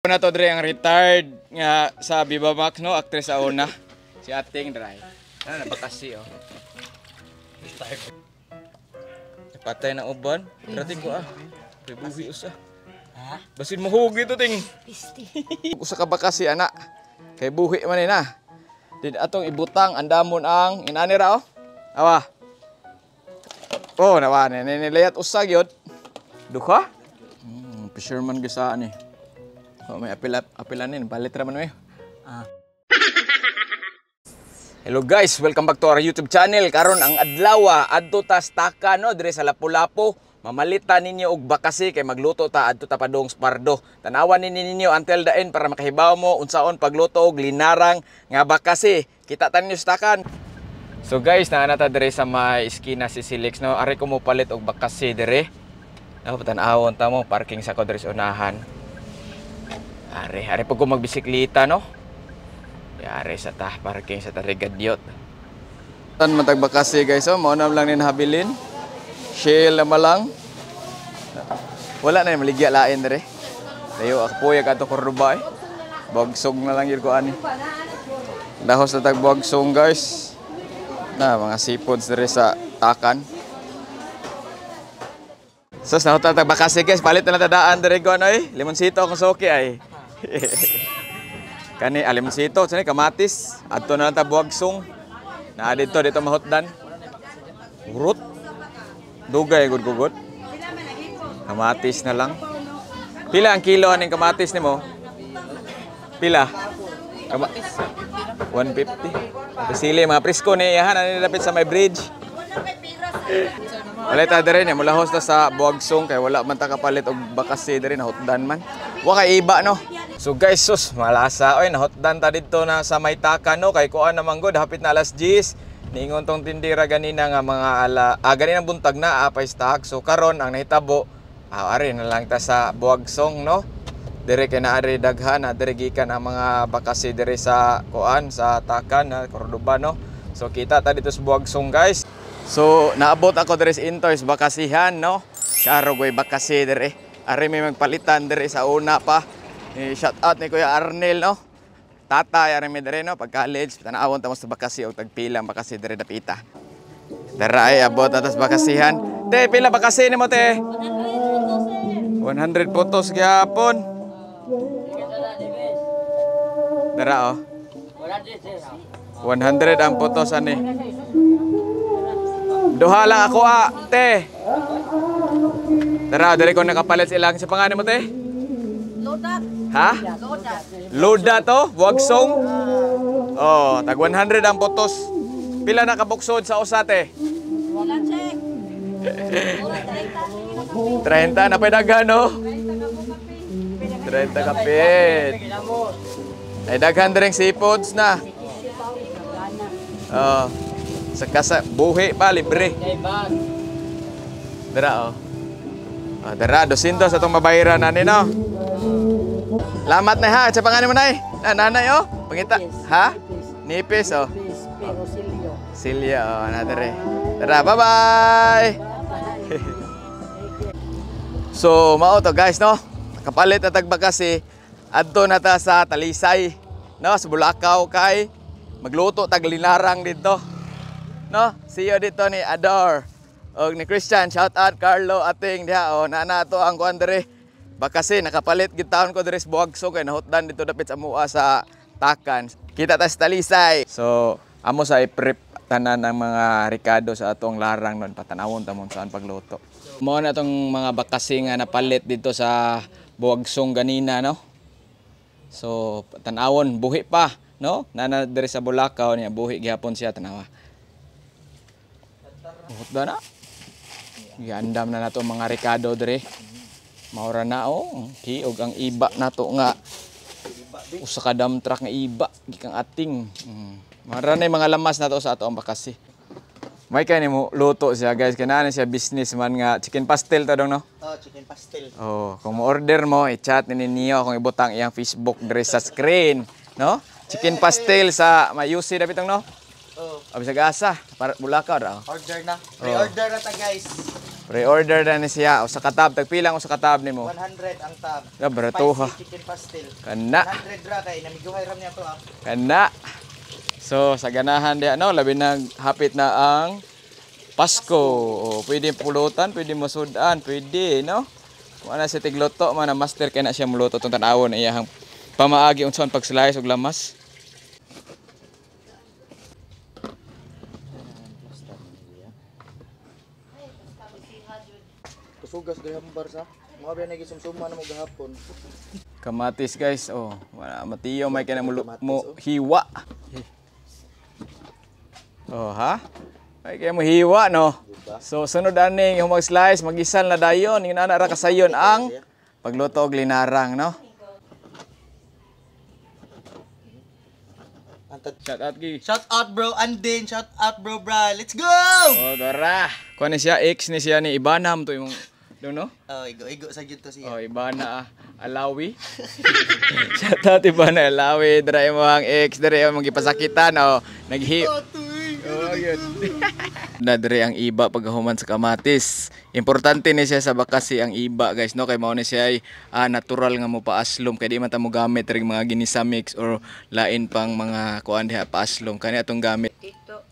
Na to dre ang retired nga sa Viva Max, no, actress sa una. Si Ating dry. Ano na bakasi oh. Patay na uban. Rating ko ah. Buhi usa. Ha? Basin mo hugi to ting. Pisti. Usa ka bakasi ana. Kay buhi man ni na. Din atong ibutang andamon ang inani ra oh. Awa. Oh, nawa ni nilayat usa gyud. Duha? Fisherman gyud sa ani. Oh, may apila apilanin balit ra man eh. Ah. Hello guys, welcome back to our YouTube channel. Karon ang adlaw adto ta sa Taka no dire sa Lapu-Lapu. Mamalita ninyo og bakasi kay magluto ta adto ta padung Spardo. Tanawan ninyo ninyo until the end para makahibaw mo unsaon pagluto og linarang nga bakasi. Kita ta ninyo sa Takan. So guys, naa na ta dire sa may iskina si Silix no. Ari ko mo palit og bakasi dire. No, tan-awon ta mo parking sa ko dire sa unahan. Ari, ari pag ko magbisikleta no. Yari sa ta, parking sa Tarigadyot. Tan matagbakasi guys, oh, mao na lang ni nahabilin. Shell na malang. Wala na maligya lain dire. Layo ako puyag ato Cordoba eh. Bogsong na lang yun ko ani. Dahos na tag bogsong guys. Na mga seafoods dire sa Takan. Sus, nahutal tag bakasi guys, palit na lang tadaan dire ko ano eh. Limonsito akong suki ay. Kani alimsito, sani kamatis, adto na lang ta buwagsong. Naa dito dito mahutdan. Urot. Dugay gud gugod. Kamatis na lang. Pila ang kilo aning kamatis nimo? Pila? 150. Sili mga presko ni iyahan ani dapit sa may bridge. Wala ta dere niya mulahos ta sa buwagsong kay wala man ta kapalit og bakasi dere nahutdan man. Wa kay iba no. So guys, sus, malasa oy nahutdan ta didto na sa may Taka no kay kuan naman gud hapit na alas 10. Niingon tong tindira ganina nga mga ala ganinang buntag na apay stock. So karon ang nahitabo ari na lang ta sa buwagsong no. Dire kay naari daghan na dire gikan ang mga bakasi dire sa kuan sa Takan na Cordoba no. So kita ta dito sa buwagsong guys. So naabot ako dire sa Intoys bakasihan no. Syaro goy bakasi dire. Ari may magpalitan dire sa una pa. Shout out ni Kuya Arnel no. Tatay ari mi dire no pag college tanawon ta mo sa bakasi og tagpilang bakasi dire dapita. Dara ay abot atas bakasihan. Te pila bakasi nimo te? 100 putos gyapon. Dara oh. 100 ang putos ani. Duha lang ako ah, te. Dara, diri ko nakapalit silang sa pangalan mo te. Loda. Ha? Loda. Loda to, buwagsong. Oh, tag 100 ang putos. Pila na kabuksod sa usa te? Wala check. 30 na pa'y daghan no? 30 kapit. Ay daghan direng seafoods na. Oh. Sa kasa buhi pa libre. Dara oh. Ah, dara 200 sa atong mabayaran ani no. Lamat na ha, sa pangalan mo nay. Na nanay oh. Pangita. Ha? Nipis oh. Pero silyo. Silya oh, na dere. Tara, bye-bye. So, mao to guys no. Nakapalit na tagbakasi adto na ta sa Talisay no, sa Bulacau kay magluto tag linarang dito. No, see you dito ni Ador og ni Christian, shout out Carlo ating diha oh, naa to ang kuan dere. Bakasi nakapalit gid taon ko dere sa Buwagso kay nahutdan dito dapit sa mua sa Takan. Kita ta sa Talisay. So, amo sa i-prep tanan ang mga rikado sa atong larang nun patanawon ta mo saan pagluto. Mao na tong mga bakasi nga napalit dito sa Buwagsong ganina no. So, tanawon buhi pa no. Nana diri sa Bulacau niya buhi gihapon siya tanawa. Hutda na. Giandam na nato mga rikado diri. Maura na oh, kiog ang iba nato nga usa ka dump truck nga iba gikang ating. Maura na yung mga lamas nato sa ato ang bakasi. May kay nimo luto siya guys kay naa siya businessman nga chicken pastel ta dong no. Oh, chicken pastel. Oh, kung mo-order mo, i-chat ni ninyo kung ibutang iyang Facebook diri sa screen, no? Chicken pastel sa Mayusi dapit no. Oh, Abi sa gasa para Bulacau ra. Order na. Pre-order na ta guys. Pre-order na ni siya. Usa ka tab, tagpilang usa ka tab nimo? 100 ang tab. Ya, baratuha. Spicy chicken pastel. Kana. 100 ra kay namiguhay ram niya to ah. Kana. So, sa ganahan diha no, labi na hapit na ang Pasko. O, pwede pulutan, pwede masudan, pwede, no? Kung ana si tigluto man na master kay na siya muluto tong tan-awon iyahang pamaagi unsaon pag-slice og lamas. Kusugas gahapon sa. Mga ba nagisumsuma na mo gahapon. Kamatis guys, oh, wala matiyo may kay na mo, Kamatis, mo oh. hiwa. Oh, ha? May kay mo hiwa no. So sunod ani yung mag-slice, magisal na dayon, ingana ra kasayon ang pagluto og linarang no. Shout out gi. Shout out bro Andin, shout out bro Bra. Let's go! Oh, dara. Kuan ni siya ex ni siya ni Ibanam to imong don't know? Oh, igo-igo sa gyud to siya. Oh, Ibana ah, Alawi. Shout out Ibana Alawi, dara imo ang ex, dara imong gipasakitan oh. Naghi Oh, yun. Na dire ang iba pagkahuman sa kamatis. Importante ni siya sa bakasi ang iba guys no kay mao ni siya ay natural nga mo paaslom kay di man ta mo gamit ring mga ginisa mix or lain pang mga kuan diha paaslom kani atong gamit. Ito.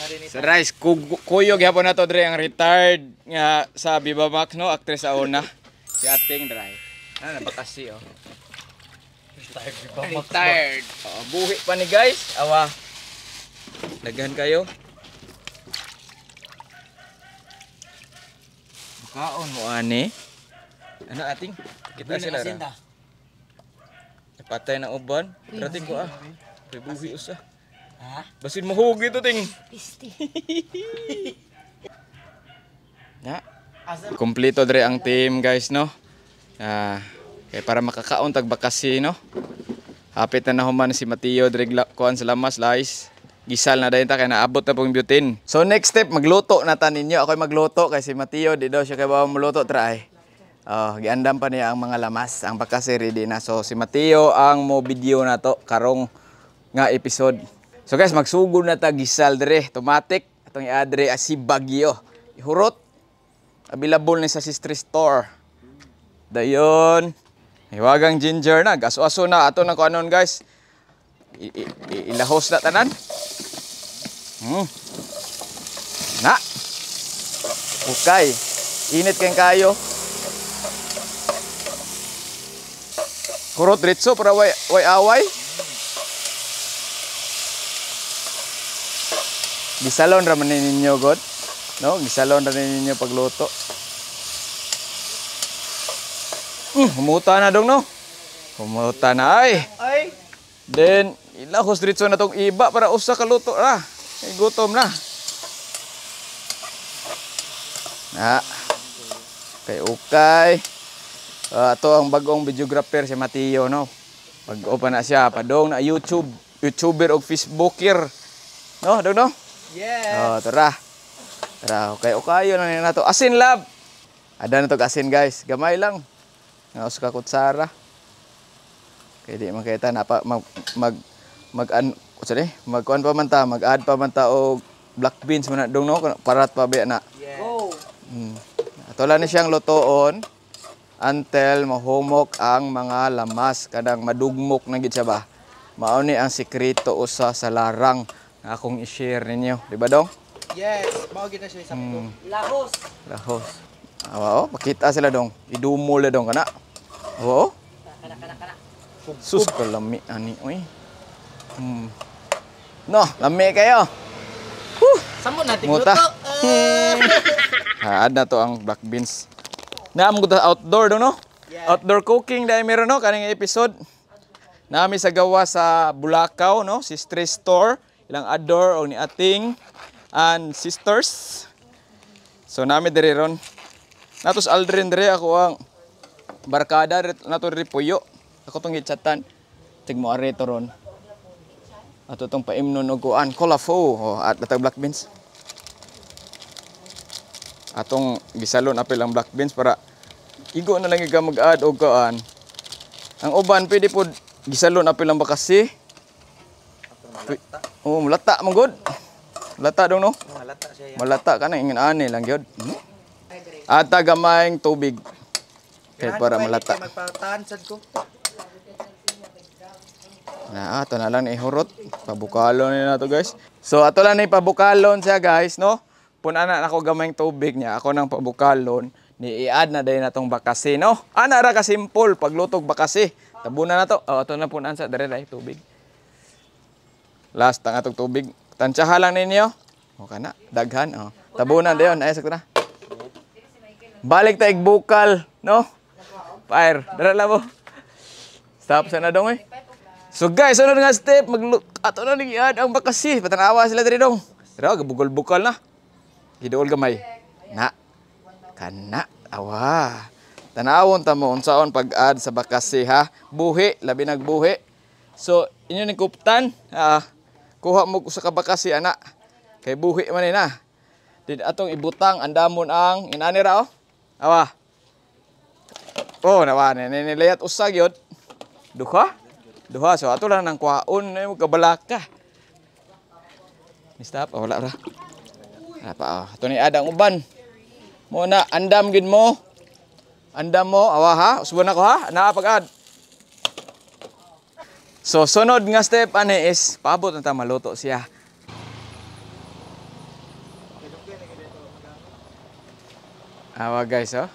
Narinig. Sa rice kuyo gyapon nato dire ang retired nga sa Viva Max no actress sa una. Si Ating dry. Ano na bakasi oh. Retired Viva Max. Retired. Oh, buhi pa ni guys. Awa. Daghan kayo. Kaon mo ani. Ano ating? Kita sila ra. Patay na uban. Rating ko ah. Kay buhi usa. Ha? Basin mahugi to ting. Pisti. Na. Kompleto dre ang team guys no. Ah, kay para makakaon tag bakasi no. Hapit na nahuman si Mateo dre kuan sa lamas lais. Gisal na dayon ta kay naabot na pong butin. So next step magluto na ta ninyo. Ako'y magluto kay si Mateo di daw siya kay bawa muluto try. Oh, giandam pa niya ang mga lamas. Ang bakasi ready na. So si Mateo ang mo video na to karong nga episode. So guys, magsugod na ta gisal dre. Tomatic atong iadre si Bagyo. Ihurot. Available ni sa Sistri Store. Dayon. Hiwagang ginger na. Gaso-aso na. Ato na kuanon guys. Ilahos na tanan. Na. Okay. Init kayong kayo. Kurot ritso para way, way away. Gisalon ra man ninyo god. No, gisalon ra ninyo pagluto. Humuta na dong no. Humuta na ay. Ay! Then ilahos diretso na tong iba para usa ka luto ra. Ay, gutom na. Na. Kay ukay. Ato ang bagong videographer si Mateo no. Bag-o pa na siya padong na YouTube, YouTuber og Facebooker. No, dong no? Yes! Oh, tara. Tara, okay, okay na na to. Asin lab. Ada na to asin guys. Gamay lang. Nga usa ka kutsara. Kay di man kay ta napa mag mag mag an sorry, magkuan pa man ta, mag-add pa man ta og black beans man na dong no, parat pa ba na. Yes. Go. Ato lang ni siyang lutoon until mahumok ang mga lamas kadang madugmok na gid siya ba. Mao ni ang sikreto usa sa larang nga akong i-share ninyo, di ba dong? Yes, mao gid na siya sakto. Lahos. Lahos. Awa oh, pakita sila dong. Idumol na dong kana. Oo. Kana kana kana. Sus kalami ani oy. No, lami kayo. Huh. Samo natin Muta. luto. Add na to ang black beans. Naam ko outdoor do no? Yeah. Outdoor cooking dahil meron no kaning episode. Nami sa gawa sa Bulacau no, si Stress Store, ilang ador o ni ating and sisters. So nami diri ron. Natos Aldrin diri ako ang barkada nato diri puyo. Ako tong gichatan. Tig mo areto ron. Ato tong paimnon og kuan colafo oh, at latag black beans. Atong gisalon apil ang black beans para igo na lang ka mag-add og kuan. Ang uban pwede pod gisalon apil ang bakasi. Oh, mulata man gud. Lata dong no? Malata siya yan. Malata ka na ingon ani lang gyud. Ata gamayng tubig. Kay para malata. Magpatahan sad ko. Na, ato na lang ihurot. Pabukalon ni nato guys. So ato lang ni pabukalon siya guys, no? Punan na ako gamayng tubig niya. Ako nang pabukalon ni i-add na dayon natong bakasi, no? Ana ra ka simple paglutog bakasi. Tabunan na to. Oh, ato na punan sa dere dai tubig. Last ang atong tubig. Tansyaha lang ninyo. O kana, daghan oh. Tabunan dayon ay sakto na. Balik ta bukal, no? Fire, dara lang mo. Stop sa na dong eh. So guys, sunod nga step, ato na ning i-add ang bakasi. Patanawa sila diri dong. Pero gabugol-bukal na. Giduol gamay. Na. Kana. Awa. Tanawon ta mo unsaon pag-add sa bakasi ha. Buhi, labi nagbuhi. So, inyo ning kuptan, kuha mo usa ka bakasi ana. Kay buhi man ni na. Did atong ibutang andamon ang inani ra oh. Awa. Oh, nawa ni nilayat usa gyud. Duha? Duha so ato lang nang kuhaon na mo kabalaka. Ni stop, oh, wala ra. Wala pa oh. Ato ni add ang uban. Mo na andam gid mo. Andam mo awa ha. Usbon ako ha. Naa pag-add. So sunod nga step ani is paabot na ta maluto siya. Awa guys oh.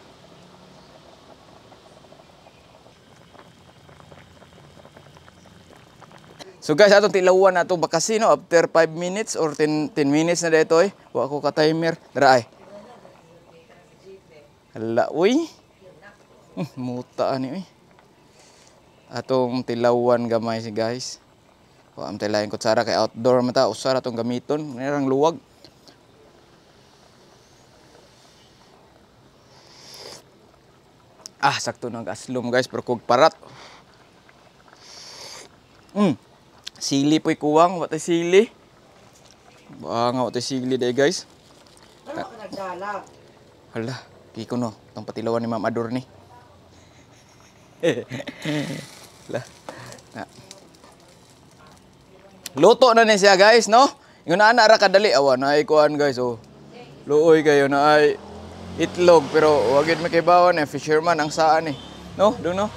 So guys, atong tilawan na itong bakasi, no? After 5 minutes or 10 minutes na dito eh. Wa ko ka-timer. Dara ay. Hala, uy. Muta ani uy. Atong tilawan gamay si guys. Wa am tilayin kutsara kay outdoor man ta, usara atong gamiton, nirang luwag. Ah, sakto nang aslom guys, pero kog parat. Sili po'y kuwang, wa tay sili. Ba nga wa tay sili day guys. Ano ka nagdala? Hala, kiko no, tong patilawan ni Ma'am Adorni. Hala. Na. Luto na ni siya guys, no? Ingon ana ra kadali awa na ay kuan guys oh. Luoy kayo na ay itlog pero wa gid makibawan eh fisherman ang saan eh. No, do no?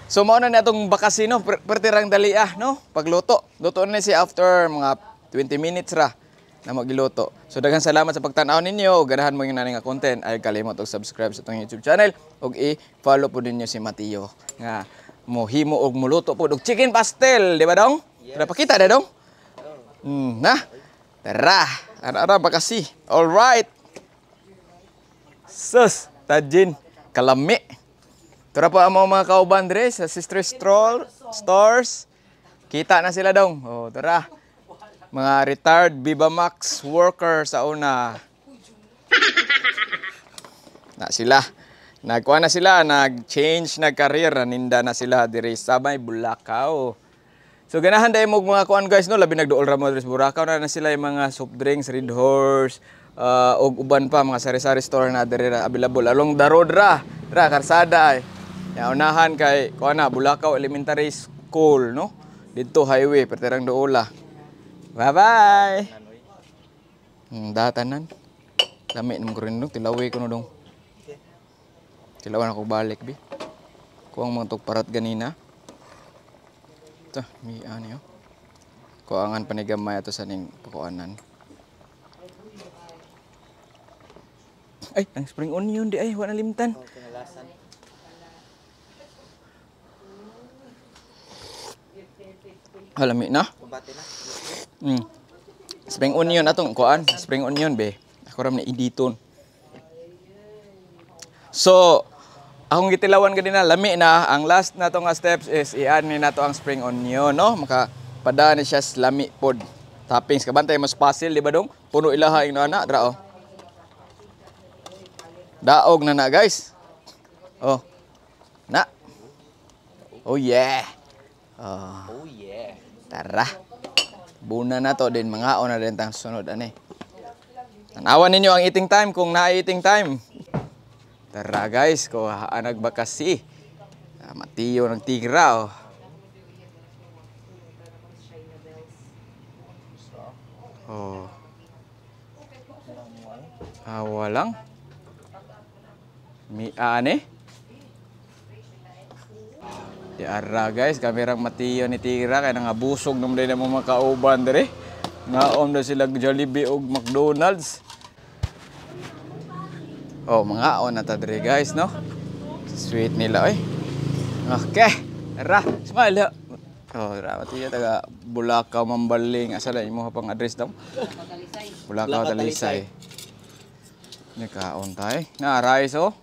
So mao na ni atong bakasi no, pertirang dali ah no, pagluto. Luto na ni siya after mga 20 minutes ra na magiluto. So daghang salamat sa pagtan-aw ninyo. Ganahan mo yung nga content ay kalimot og subscribe sa atong YouTube channel ug i-follow po ninyo si Mateo nga mohimo og moluto po og chicken pastel, di ba dong? Yes. Tara pakita na dong. Na. Tara. Ara-ara bakasi. All right. Sus, tajin kalami. Tara po ang mga kauban dre sa Sister Stroll Stores. Kita na sila dong. Oh, tara. Mga retired Viva Max worker sa una. Na sila. Nagkuha na sila, nag-change na career, naninda na sila diri sa may Bulacau. So ganahan dahil mo mga kuan guys no, labi nagduol ra mo diri sa Buracau na sila yung mga soft drinks, Red Horse, og uban pa mga sari-sari store na diri ra available along the road ra, ra karsada ay. Ya unahan kay kuan na Bulacau Elementary School no. Didto highway perterang duola. Bye-bye. Datanan. Lami nang kurin dong, tilawi ko no dong. Tilawan ako balik bi. Kuang mga tugparat ganina. Ito, may ano yun. Kuangan panigamay ato sa ning pakuanan. Ay, ang spring onion di ay, wala limtan. Halami na. Spring onion atong kuan, spring onion be. Ako ram na iditon. So, akong gitilawan ganina, lami na. Ang last na to nga steps is i-add ni nato ang spring onion, no? Maka pada ni siya lami pod. Toppings kabantay mas pasil, di ba dong? Puno ilaha ing ana, dra oh. Daog na na, guys. Oh. Na. Oh yeah. Oh. Oh yeah. Tara. Buna na to din mga na din tang sunod ani. Tanawan ninyo ang eating time kung na eating time. Tara guys, ko nagbakasi. Matiyo ng tigra oh. Oh. Awa lang. Mi ane. Di ara guys, kamerang Mateo ni Tira kay nangabusog naman din mo makauban dire. Ngaom na sila Jollibee og McDonald's. Oh, mga on na ta dire guys, no? Sweet nila oy. Okay. Ra, smile. Oh, ra Mateo taga Bulacau Mambaling. Asa la imo pang address daw? Bulacau Talisay. Nakaon tayo. Na rice oh.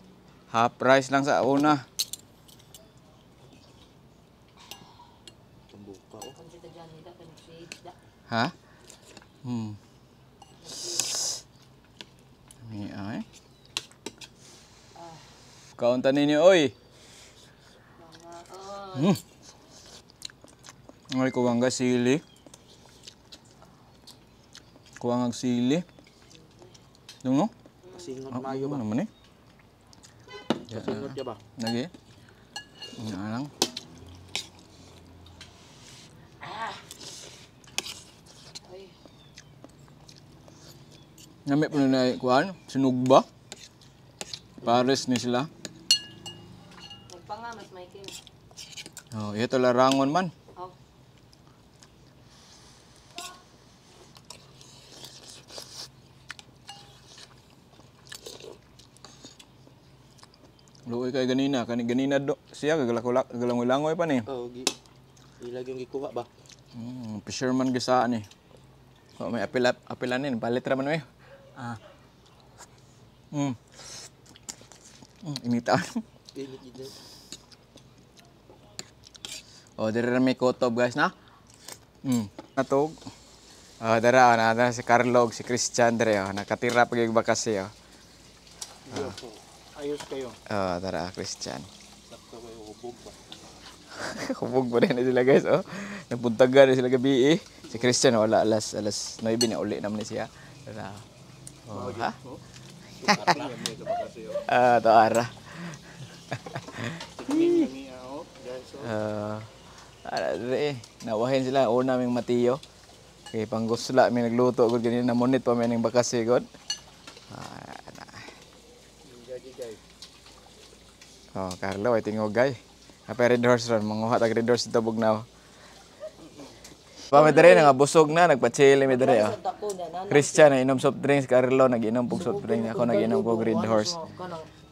Half rice lang sa una. Ha? Mi ay. Kaunta ninyo oy. Ay, kuwang ga sili. Kuwang ang sili. Dung no? Singot mayo ba? Ano man eh? Singot ya ba? Lagi. Ano lang. Nami po na kuan, sinugba. Pares ni sila. Nagpangamas, Michael. Oh, ito larangon man. Oh. Luoy kay ganina, kani ganina do siya kagalakulak galangoy-langoy pa ni. Oh, gi ilag yung gikuha ba? Fisherman gisaan eh. Oh, may apila apilanin, palit ra man eh. Ah. Inita. Init gid. Oh, dire ra may kutob guys na. Natog. Oh, dara na na si Carlo ug si Christian dire oh, nakatira pag bakasi oh. Ayos kayo. Oh, tara Christian. Sakto kayo hubog ba? Hubog pa rin na sila guys oh. Napuntagan na sila gabi eh. Si Christian wala alas 9 na uli naman ni siya. Tara. Oh, ha? Ah, to ara. Ara dire eh. Nawahin sila una ming Mateo. Kay panggusla mi nagluto gud ganina namunit pa mi ning bakasi gud. Ah, na. Oh, Carlo ay tingog gay. Apa red horse ron manguha tag red horse dito bugnaw. Pa mi dire nga busog na nagpa-chill mi dire oh. Christian na inom soft drinks, Carlo nag-inom pog soft drink, ako nag-inom kog red horse.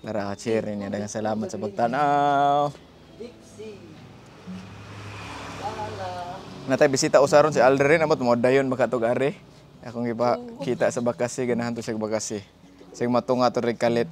Tara, cheer ninyo. Daghang salamat sa pagtanaw. Natay bisita usaron si Aldrin amot mo dayon baka tog ari. Akong ipakita sa bakasi ganahan to siya bakasi. Sig matunga to rig kalit.